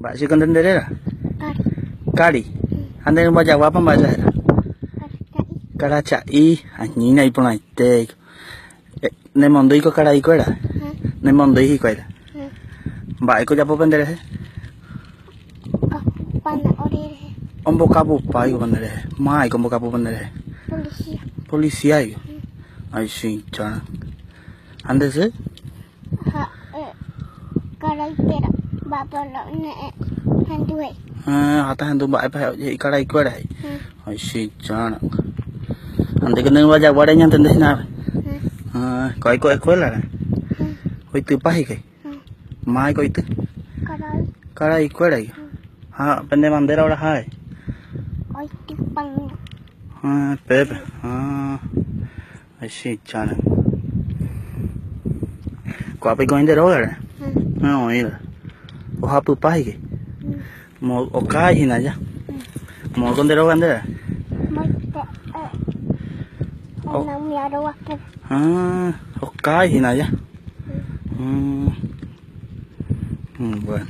Mba'éichiko nde nde réra? Kari. Kari. Ha nde rymba jaguápa mba'éicha héra? Karacha'i. Karacha'i. Añína iporãite. Nemondýiko karaikuéra? Nemondýi hikuái. Mba'éiko ojapo penderehe? Okapupa orerehe. Ombokapupáiko penderehe. Máiko ombokapu penderehe? Policía. Policíaiko. Aichĩchára. Ha nde sy? Ha'e karaikuéra mba'épa la oñe'ẽ hendu he'i. Ha tahendu mba'épa he'i karaikuéra he'i. Aichĩchára. Ha ndéko ne yva jagua reñantende hína ápe. Ko aiko escuela-re. Oitypa hikuái. Máiko oity? Karai. Karaikuéraiko. Ha pende bandera oraha. Oitypa. Ha pépe. Ha. Aichĩchára. Ko'ápe oĩ nde rógare? Oĩva. Ohapypa hikuái. Okái hína aja. Moõko nde róga ndéve? Ah, okái hína aja. Bueno.